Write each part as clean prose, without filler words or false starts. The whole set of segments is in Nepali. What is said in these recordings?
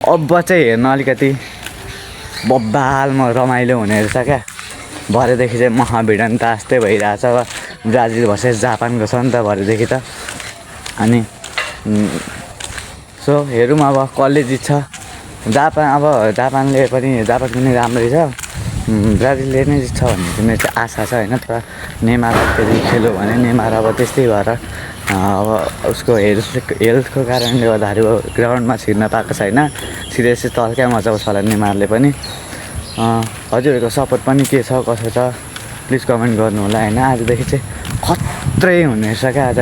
अब चाहिँ हेर्न अलिकति बब्बालमा रमाइलो हुने रहेछ क्या। भरेदेखि चाहिँ महाभिडन्त जस्तै भइरहेछ। अब ब्राजिल भर्सेस जापानको छ नि त भरेदेखि त। अनि सो हेरौँ अब कसले जित्छ। जापान पनि राम्रै छ। ब्राजिलले नै जित्छ भन्ने चाहिँ मेरो चाहिँ आशा छ होइन। तर नेमार फेरि खेल्यो भने नेमार अब त्यस्तै भएर अब उसको हेल्थको कारणले गर्दाखेरि ग्राउन्डमा छिर्न पाएको छैन। सिरियसली तर्कै मचाउँछ होला नेमारले पनि। हजुरहरूको सपोर्ट पनि के छ कसो छ प्लिज कमेन्ट गर्नु होला होइन। आजदेखि चाहिँ खत्रै हुने रहेछ क्या आज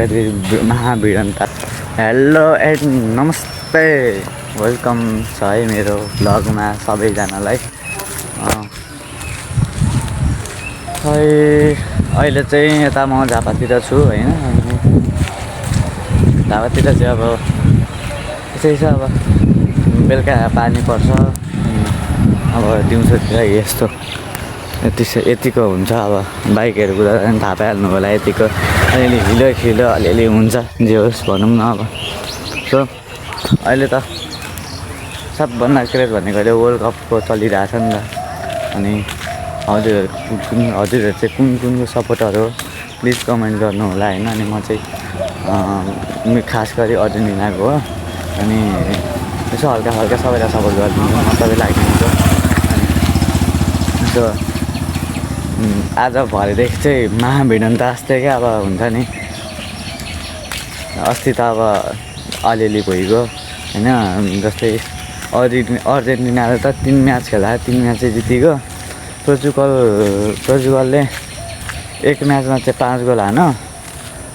महाभिडन्त। हेलो एन्ड नमस्ते, वेलकम छ है मेरो भ्लगमा सबैजनालाई। खै अहिले चाहिँ यता म झापातिर छु होइन। झापातिर चाहिँ अब त्यसै छ। अब बेलुका पानी पर्छ। अब दिउँसोतिर यस्तो यतिको हुन्छ। अब बाइकहरू कुदाएर पनि थाहा पाइहाल्नु होला। यतिको अलिअलि हिलो अलिअलि हुन्छ जे होस् भनौँ न। अब सो अहिले त सबभन्दा क्रेज भनेको अहिले वर्ल्ड कपको चलिरहेछ नि त। अनि हजुरहरू चाहिँ कुनको सपोर्टर हो प्लिज कमेन्ट गर्नु होला होइन। अनि म चाहिँ खास गरी अर्जेन्टिनाको हो। अनि यसो हल्का सबैलाई सपोर्ट गरिदिन्छु म सबैलाई दिन्छु। सो आज भरेदेखि चाहिँ महाभिडन्त जस्तै क्या। अब हुन्छ नि अस्ति त अब अलिअलि भइगयो होइन। जस्तै अर्जेन्टिनाले त 3 म्याच खेला 3 म्याच चाहिँ जितिगयो। पोर्चुगलले 1 म्याचमा चाहिँ 5 गोल हान्यो।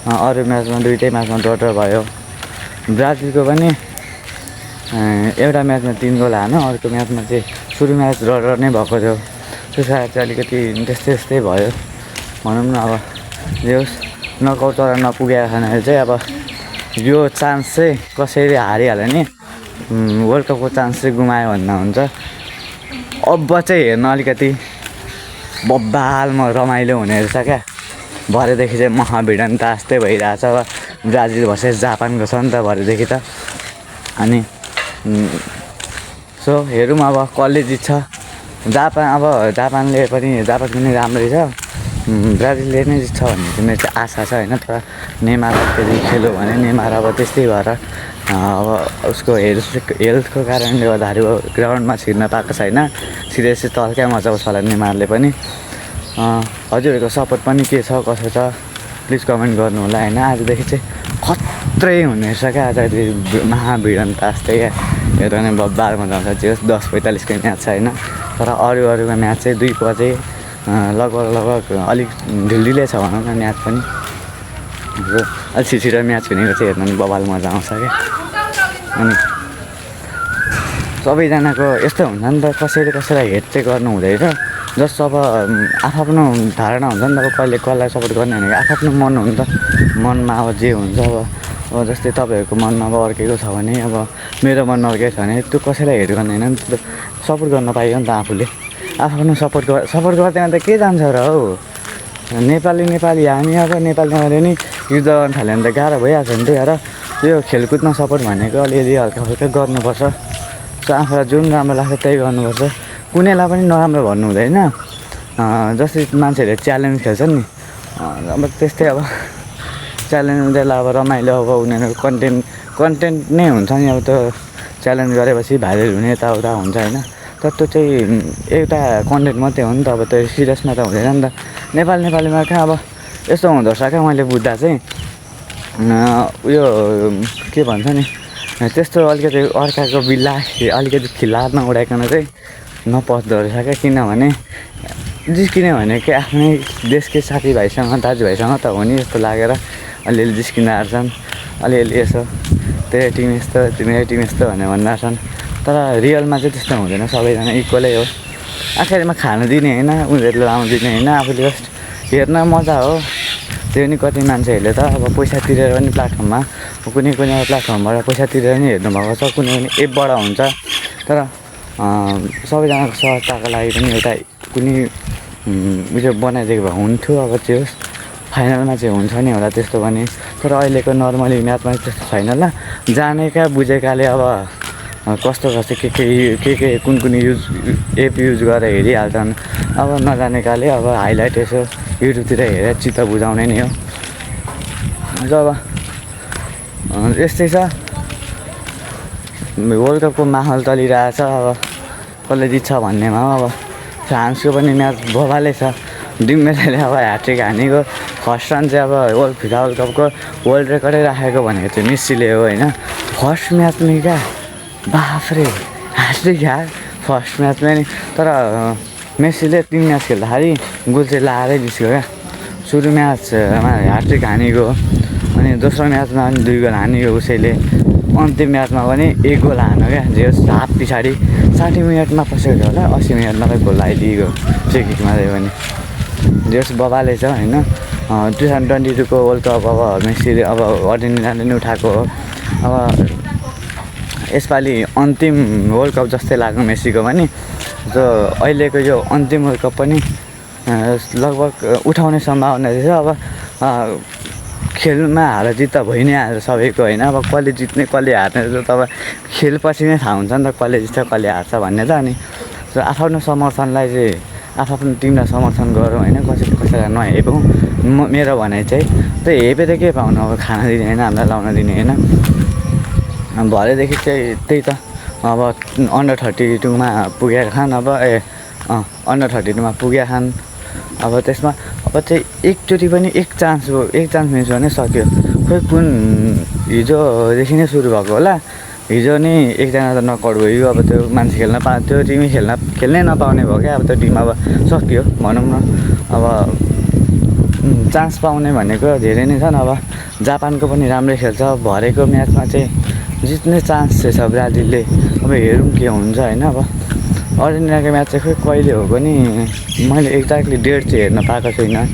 अरू म्याचमा दुईटै म्याचमा ड्र भयो। ब्राजिलको पनि एउटा म्याचमा 3 गोल हान्यो। अर्को म्याचमा चाहिँ सुरु म्याच ड्र नै भएको थियो। त्यो सायद चाहिँ अलिकति त्यस्तै भयो भनौँ न। अब जे होस् नकआउट चरण नपुगेको छैन चाहिँ अब यो चान्स चाहिँ कसरी हारिहाल्यो नि वर्ल्ड कपको चान्स चाहिँ गुमायो भन्दा हुन्छ। अब चाहिँ हेर्न अलिकति बब्बालमा रमाइलो हुने रहेछ क्या। भरेदेखि चाहिँ महाभिडन्त जस्तै भइरहेछ। अब ब्राजिल भर्सेस जापानको छ नि त भरेदेखि त। अनि सो हेरौँ अब कसले जित्छ। जापान पनि राम्रै छ। ब्राजिलले नै जित्छ भन्ने चाहिँ मेरो चाहिँ आशा छ होइन। तर नेमार फेरि खेल्यो भने नेमार अब त्यस्तै भएर अब उसको हेल्थको कारणले गर्दाखेरि ग्राउन्डमा छिर्न पाएको छैन। सिरियसली तर्कै मचाउँछ होला नेमारले पनि। हजुरहरूको सपोर्ट पनि के छ कसो छ प्लिज कमेन्ट गर्नु होला होइन। आजदेखि चाहिँ खत्रै हुने रहेछ क्या आज महाभिडन्त जस्तै क्या। हेर्दा नै बब्बाल मजा आउँछ। जे 10:45 म्याच छ होइन। तर अरूको म्याच चाहिँ 2 बजे लगभग अलिक ढिलै छ भनौँ न म्याच पनि। अलिक छिटो म्याच हुनेको चाहिँ हेर्न नि बब्बाल मजा आउँछ क्या। अनि सबैजनाको यस्तो हुन्छ नि त कसैलाई हेट चाहिँ गर्नु हुँदैन। जस्ट अब आफ्नो धारणा हुन्छ नि त। अब कहिले कसलाई सपोर्ट गर्ने भनेको आफ्नो मन हो नि त। मनमा अब जे हुन्छ अब जस्तै तपाईँहरूको मनमा अब अर्केको छ भने अब मेरो मनमा अर्कै छ भने त्यो कसैलाई हेट गर्दैन नि त। सपोर्ट गर्न पाइयो नि त आफूले। आफ्नो सपोर्ट गर्दैन त के जान्छ र हौ। नेपाली हामी अब नेपालीले नि युद्ध गर्न थाल्यो भने त गाह्रो भइहाल्छ नि त यार। यो खेलकुदमा सपोर्ट भनेको अलिअलि हल्का गर्नुपर्छ। सो आफूलाई जुन राम्रो लाग्छ त्यही गर्नुपर्छ। कुनैलाई पनि नराम्रो भन्नु हुँदैन। जस्तै मान्छेहरूले च्यालेन्ज खेल्छ नि अब त्यस्तै अब च्यालेन्ज उनीहरूलाई अब रमाइलो अब उनीहरूको कन्टेन्ट नै हुन्छ नि। अब त्यो च्यालेन्ज गरेपछि भाइरल हुने यताउता हुन्छ होइन। तर त्यो चाहिँ एउटा कन्टेन्ट मात्रै हो नि त। अब त्यो सिरियसमा त हुँदैन नि त। नेपालीमा कहाँ अब यस्तो हुँदो रहेछ क्या। मैले बुझ्दा चाहिँ उयो के भन्छ नि त्यस्तो अलिकति अर्काको बिल्ला अलिकति खिलाफमा उडाइकन चाहिँ नपस्दो रहेछ क्या। किनभने जिस्किने भनेको आफ्नै देशकै साथीभाइसँग दाजुभाइसँग त हो नि जस्तो लागेर अलिअलि जिस्किँदा छन्। अलिअलि यसो तेरो टिम यस्तो तिम्रो टिम यस्तो भनेर भन्दा छन्। तर रियलमा चाहिँ त्यस्तो हुँदैन। सबैजना इक्वलै हो। आखिरमा खानु दिने होइन उनीहरूले लाउनु दिने होइन। आफूले जस्ट हेर्न मजा हो। त्यो नि कति मान्छेहरूले त अब पैसा तिरेर पनि प्लेटफर्ममा कुनै प्लेटफर्मबाट पैसा तिरेर नि हेर्नुभएको छ। कुनै एपबाट हुन्छ। तर सबैजनाको सहजताको लागि पनि एउटा कुनै उयो बनाइदिएको भए हुन्थ्यो। अब त्यो फाइनलमा चाहिँ हुन्छ नि होला त्यस्तो पनि। तर अहिलेको नर्मली म्याचमा त्यस्तो छैन ल। जानेका बुझेकाले अब कस्तो कस्तो के कुन एप युज गरेर हेरिहाल्छन्। अब नजानेकाले अब हाइलाइट यसो युट्युबतिर हेरेर चित्त बुझाउने नि हो। जब यस्तै छ, वर्ल्ड कपको माहौल चलिरहेछ। अब कसले जित्छ भन्नेमा अब फ्रान्सको पनि म्याच बबालै छ। डिम्बेलेले अब ह्याट्रिक हानेको फर्स्ट रन चाहिँ अब फिफा वर्ल्ड कपको वर्ल्ड रेकर्डै राखेको भनेको चाहिँ मेस्सीले हो होइन। फर्स्ट म्याचमै क्या बाफ्रे ह्याट्रिक यार फर्स्ट म्याचमै नि। तर मेस्सीले 3 म्याच खेल्दाखेरि गोल चाहिँ लाएरै निस्क्यो क्या। सुरु म्याचमा ह्याट्रिक हानेको, अनि दोस्रो म्याचमा पनि 2 गोल हानेको उसैले, अन्तिम म्याचमा पनि 1 गोल हान्यो क्या। जे होस् हाफ पछाडि 60 मिनटमा पसेको थियो होला, 80 मिनटमा त गोल आइदिएको फ्री किकमा चाहिँ पनि। जे होस् बबाले छ होइन। 2022को वर्ल्ड कप अब मेस्सीले अब अर्जेन्टिनाले नै उठाएको हो। अब यसपालि अन्तिम वर्ल्ड कप जस्तै लाग्यो मेस्सीको पनि। जो अहिलेको यो अन्तिम वर्ल्ड कप पनि लगभग उठाउने सम्भावना छ। अब खेलमा हार जित त भइ नै हाल्छ सबैको होइन। अब कसले जित्ने कसले हार्ने त अब खेलपछि नै थाहा हुन्छ नि त कसले जित्छ कसले हार्छ भन्ने त। अनि आफ्नो समर्थनलाई चाहिँ आफ्नो टिमलाई समर्थन गरौँ होइन, कसैलाई नहेपौँ। मेरो भनाइ चाहिँ त्यही हेपेर के पाउनु, अब खाना दिने होइन, हामीलाई लाउन दिने होइन। भरेदेखि चाहिँ त्यही त अब अन्डर 32मा पुगेका खान्। अब अन्डर 32मा पुगेका खान्। अब त्यसमा अब चाहिँ एकचोटि पनि एक चान्स मिस भने सक्यो। खोइ कुन हिजोदेखि नै सुरु भएको होला। हिजो नि एकजना त नकआउट भयो। अब त्यो मान्छे त्यो टिमै खेल्नै नपाउने भयो क्या। अब त्यो टिम अब सक्यो भनौँ न। अब चान्स पाउने भनेको धेरै नै छन्। अब जापानको पनि राम्रै खेल्छ। भरेको म्याचमा चाहिँ जित्ने चान्स चाहिँ छ ब्राजिलले। अब हेरौँ के हुन्छ होइन। अब अर्जेन्टिनाको म्याच चाहिँ खोइ कहिले हो पनि मैले एक्ज्याक्टली डेट चाहिँ हेर्न पाएको छुइनँ।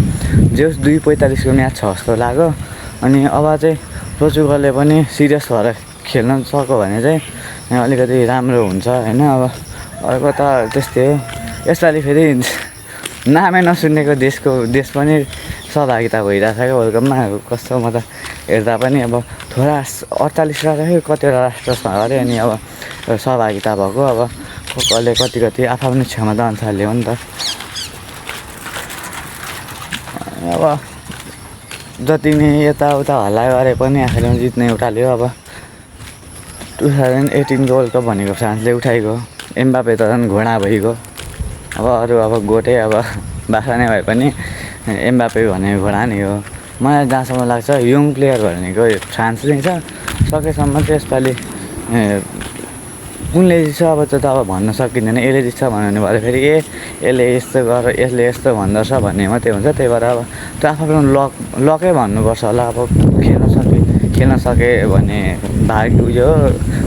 जे होस् 2:45को म्याच छ जस्तो लाग्यो। अनि अब चाहिँ पोर्चुगलले पनि सिरियस भएर खेल्न सक्यो भने चाहिँ अलिकति राम्रो हुन्छ होइन। अब अर्को त त्यस्तै हो। यसपालि फेरि नामै नसुनेको देश पनि सहभागिता भइरहेछ क्या वर्ल्ड कपमा। कस्तो म त हेर्दा पनि अब थोडा 48 राख्यो कतिवटा राष्ट्रमा अरे। अनि अब सहभागिता भएको अब कसले कति आफ्नो क्षमता अनुसारले हो नि त। अब जति नै यताउता हल्ला गरे पनि आखिरमा जित्ने उठाल्यो। अब 2018को वर्ल्ड कप भनेको फ्रान्सले उठाएको। एम्बापे त झन् घोडा भइगयो। अब अरू अब गोठे अब बाख्रा नै भए पनि एम्बापे भनेको घोडा नै हो। मलाई जहाँसम्म लाग्छ यङ प्लेयर भनेको फ्रान्स नै छ। सकेसम्म चाहिँ यसपालि कुनले जित्छ अब त्यो त अब भन्न सकिँदैन। यसले जित्छ भन्यो भने फेरि यसले यस्तो गर यसले यस्तो भन्दछ भन्ने मात्रै हुन्छ। त्यही भएर अब त्यो आफ्नो लकै भन्नुपर्छ होला। अब खेल्न सके भने भाग उयो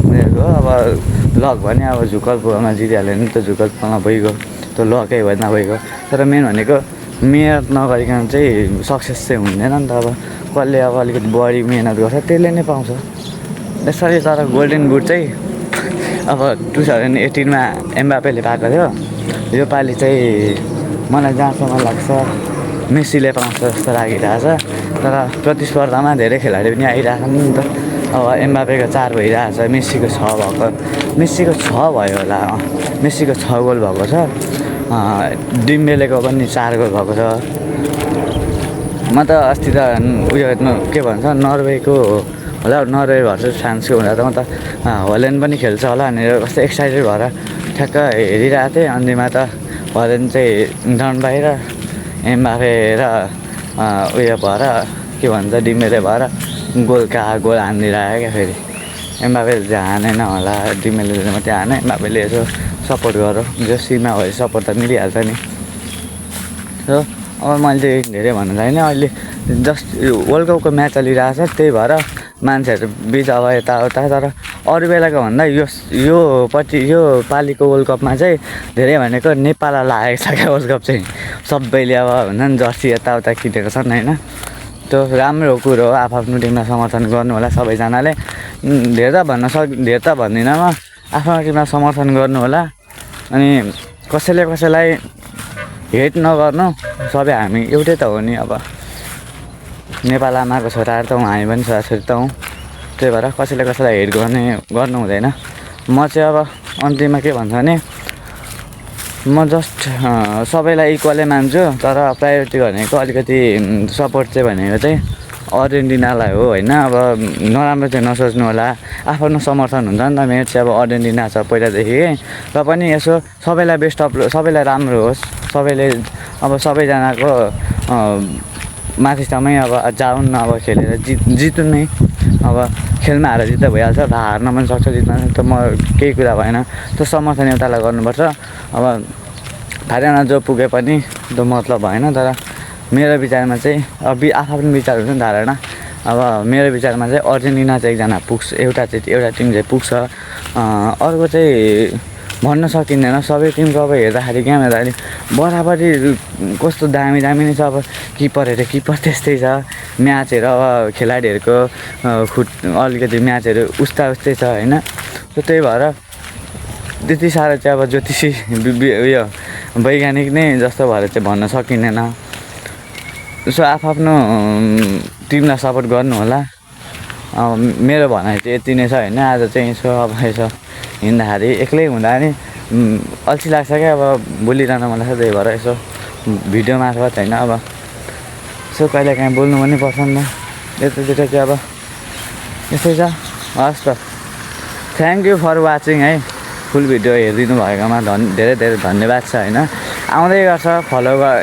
उनीहरूको अब लक भने अब झुकल पुलमा जितिहाल्यो भने त झुकल पुलमा भइगयो, त्यो लकै नभइगयो। तर मेन भनेको मिहिनेत नगरिकन चाहिँ सक्सेस चाहिँ हुँदैन नि त। अब कसले अब अलिकति बढी मिहिनेत गर्छ त्यसले नै पाउँछ यसरी। तर गोल्डन बुट चाहिँ अब 2018मा एम्बापेले पाएको थियो। योपालि चाहिँ मलाई जहाँसम्म लाग्छ मेस्सीले पाउँछ जस्तो लागिरहेछ। तर प्रतिस्पर्धामा धेरै खेलाडी पनि आइरहेछन् नि त। अब एम्बापेको 4 भइरहेछ, मेस्सीको 6 भएको। मेस्सीको 6 भयो होला। मेस्सीको 6 गोल भएको छ। डिम्बेलेको पनि 4 गोल भएको छ। म त अस्ति त उयो के भन्छ नर्वेको होला, नर्वे भर्सेस फ्रान्सको हुँदा त म त हल्यान्ड पनि खेल्छ होला भनेर कस्तो एक्साइटेड भएर ठ्याक्क हेरिरहेको थिएँ। अन्तिममा त हल्यान्ड चाहिँ डाउन बाहिर एम्बापे र उयो भएर के भन्छ डिम्बेले भएर गोल हानिदिइरहेको क्या। फेरि एम्बापेले चाहिँ हानेन होला, डिम्बेले मात्रै हाने। एम्बापेले यसो सपोर्ट गरौँ, जो सिमा भए सपोर्ट त मिलिहाल्छ नि। हो अब मैले धेरै भन्नु छैन। अहिले जस्ट वर्ल्ड कपको म्याच चलिरहेछ त्यही भएर मान्छेहरू बिच अब यताउता। तर अरू बेलाको भन्दा यो पालिको वर्ल्ड कपमा चाहिँ धेरै भनेको नेपाललाई लागेको छ क्या वर्ल्ड कप चाहिँ। सबैले अब हुन्छ नि जर्सी यताउता किनेको छन् होइन। त्यो राम्रो कुरो हो। आफ्नो टिमलाई समर्थन गर्नु होला सबैजनाले। धेरै त भन्दिनँ म, आफ्नो टिमलाई समर्थन गर्नु होला। अनि कसैलाई हेट नगर्नु। सबै हामी एउटै त हो नि। अब नेपाल आमाको छोराहरू त हौँ, हामी पनि छोराछोरी त हौँ। त्यही भएर कसैलाई हेट गर्नु हुँदैन। म चाहिँ अब अन्तिममा के भन्छ भने म जस्ट सबैलाई इक्वलै मान्छु तर प्रायोरिटी भनेको अलिकति सपोर्ट चाहिँ भनेको चाहिँ अर्जेन्टिनालाई हो होइन। अब नराम्रो चाहिँ नसोच्नु होला, आफ्नो समर्थन हुन्छ नि त। मेरो चाहिँ अब अर्जेन्टिना छ पहिलादेखि र पनि यसो सबैलाई बेस्ट अफ सबैलाई राम्रो होस्, सबैले अब सबैजनाको माथिसम्मै अब जाउन् अब खेलेर जित्नु नै। अब खेलमा हारेर जित्दा भइहाल्छ, हार्न पनि सक्छ जित्न त म केही कुरा भएन, त्यो समर्थन एउटालाई गर्नुपर्छ। अब हारियाना जो पुगे पनि त्यो मतलब भएन। तर मेरो विचारमा चाहिँ अब आफ्नो विचार हुन्छ नि धारणा। अब मेरो विचारमा चाहिँ अर्जेन्टिना चाहिँ एकजना पुग्छ, एउटा टिम चाहिँ पुग्छ। अर्को चाहिँ भन्न सकिँदैन, सबै टिमको अब हेर्दाखेरि क्या भन्दाखेरि बराबरी कस्तो दामी नै छ। अब किपर त्यस्तै छ, म्याचहरू अब खेलाडीहरूको अलिकति म्याचहरू उस्तै छ होइन। त्यही भएर त्यति साह्रो चाहिँ अब ज्योतिषी उयो वैज्ञानिक नै जस्तो भएर चाहिँ भन्न सकिँदैन। यसो आफ्नो टिमलाई सपोर्ट गर्नु होला। मेरो भनाइ चाहिँ यति नै छ होइन। आज चाहिँ यसो हिँड्दाखेरि एक्लै हुँदा नि अल्छी लाग्छ क्या, अब बोलिरहन मन लाग्छ। त्यही भएर यसो भिडियो मार्फत होइन अब यसो कहिले काहीँ बोल्नु पनि पर्छ नि त। यतातिर चाहिँ अब यसै छ। हस् त, थ्याङ्क यू फर वाचिङ है। फुल भिडियो हेरिदिनु भएकोमा धेरै धन्यवाद छ होइन। आउँदै गर्छ,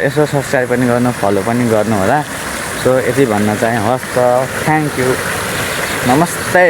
यसो सब्सक्राइब पनि गर्नु, फलो पनि गर्नु होला। सो यति भन्न चाहेँ। हस् त, थ्याङ्क यू, नमस्ते।